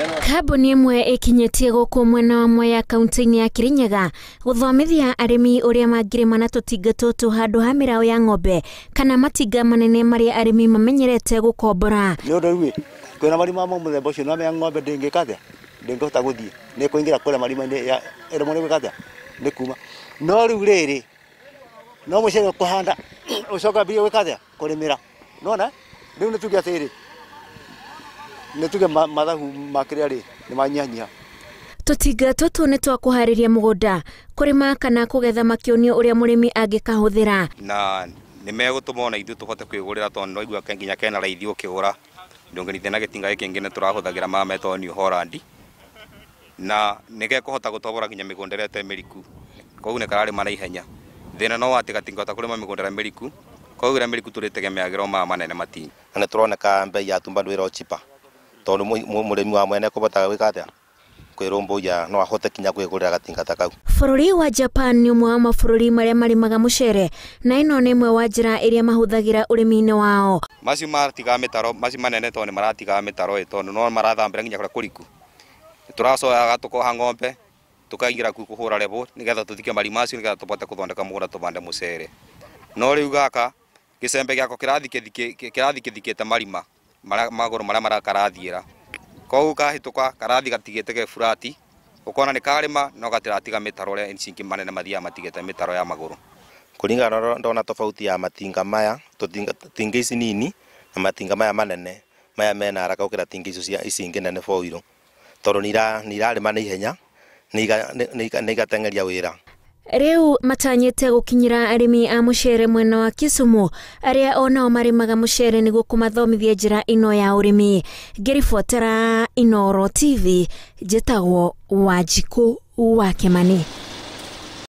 Kambuni ĩmwe ĩkinyĩtie gũkũ mwena wa Mwea kaunti-inĩ ya Kirinyaga gũthomithia arĩmi ũrĩa mangĩrĩma na tũtinga tũtũ handũ ha mĩraũ ya ng'ombe kana matinga manene marĩa arĩmi mamenyerete gũkombora. Nĩ ũndũ rĩu kwĩna marima ma mũthemba ũcio na mĩa ng'ombe ndĩngĩka atĩa, ndĩngĩhota gũthiĩ, nĩ kũingĩra kũrĩa marima-inĩ ya ĩremwo nĩ gwĩka atĩa, nĩ kuma. No rĩu rĩrĩ no mũcere ũkũhanda ũcoka ambĩrĩrie gwĩka atĩa, kũrĩmĩra. Nĩwona rĩu nĩ tuge atĩrĩ, nĩ tuge mathabu ma kĩrĩa rĩ nĩ manyihanyiha. Tũtinga tũtũ nĩ twa kũharĩria mũgũnda, kũrĩma kana kũgetha makĩonio ũrĩa mũrĩmi angĩkahũthĩra. Na nĩ megũtũma ona ithuĩ tũhote kwĩgũrĩra tondũ no igua nginya kena raithi ũkĩgũra ndũngĩrithia na gĩtinga gĩkĩ kĩngĩ nĩ tũrahũthagĩra ma metagwo New Holland, na nĩ gekũhota gũtobora nginya mĩgũnda ĩrĩa ĩtarĩ mĩriku, koguo nĩ kararĩma na ihenya. Thĩna no atĩ gatingĩhota kũrĩma mĩgũnda ĩrĩa mĩriku, koguo ĩrĩa mĩriku tũrĩtegemeagĩra o maya manene matinga. Na nĩ tũroneka mbei ya bado ĩro chipa tondũ mũrĩmi wa mwene kũbota gwĩka atĩa, kwĩrũmbũiya no ahote kinya kwĩgũrĩra gatinga ta kau. Bũrũri wa Japan nĩ ũmwe wa mabũrũri marĩa marĩmaga mũcere na ĩno nĩ ĩmwe wa njĩra ĩrĩa mahũthagĩra ũrĩmi-inĩ wao. Macio maratigaga mĩtaro, macio manene tondũ nĩ maratigaga mĩtaro ĩ, tondũ no marathambĩra nginya kũrĩa kũriku. Tũracoyaga tũkoha ng'ombe tũkaingĩra kũu kũhũra rebo nĩgetha tũthike marima macio nĩgetha tũbote kũthondeka mũgũnda tũbande mũcere. No rĩu gaka gĩcembe gĩako kĩrathikĩthikĩte marima magũrũ marĩa marakarathiĩra, koguo kahĩtũka karathi gatigĩte ge furati, ũkona nĩ karĩma no gatiratiga mĩtaro ũrĩa inci manene mathiaga matigĩte mĩtaro ya magũrũ. Kũringana na ndona tofauti ya matinga maya, tũtinga ici nini na matinga maya manene, maya mena haraka gũkĩra tinga icio cia ici ingĩ nene four wheel, tondũ nĩ irarĩma na ihenya, nĩ igateng'eria wĩra. Rĩu matanyĩte gũkinyĩra arĩmi a mũcere mwena wa Kisumu arĩa onao marĩmaga mũcere nĩguo kũmathomithia njĩra ĩno ya ũrĩmi. Ngĩribotera Inooro TV, njĩtagwo Wanjikũ wa Kĩmani.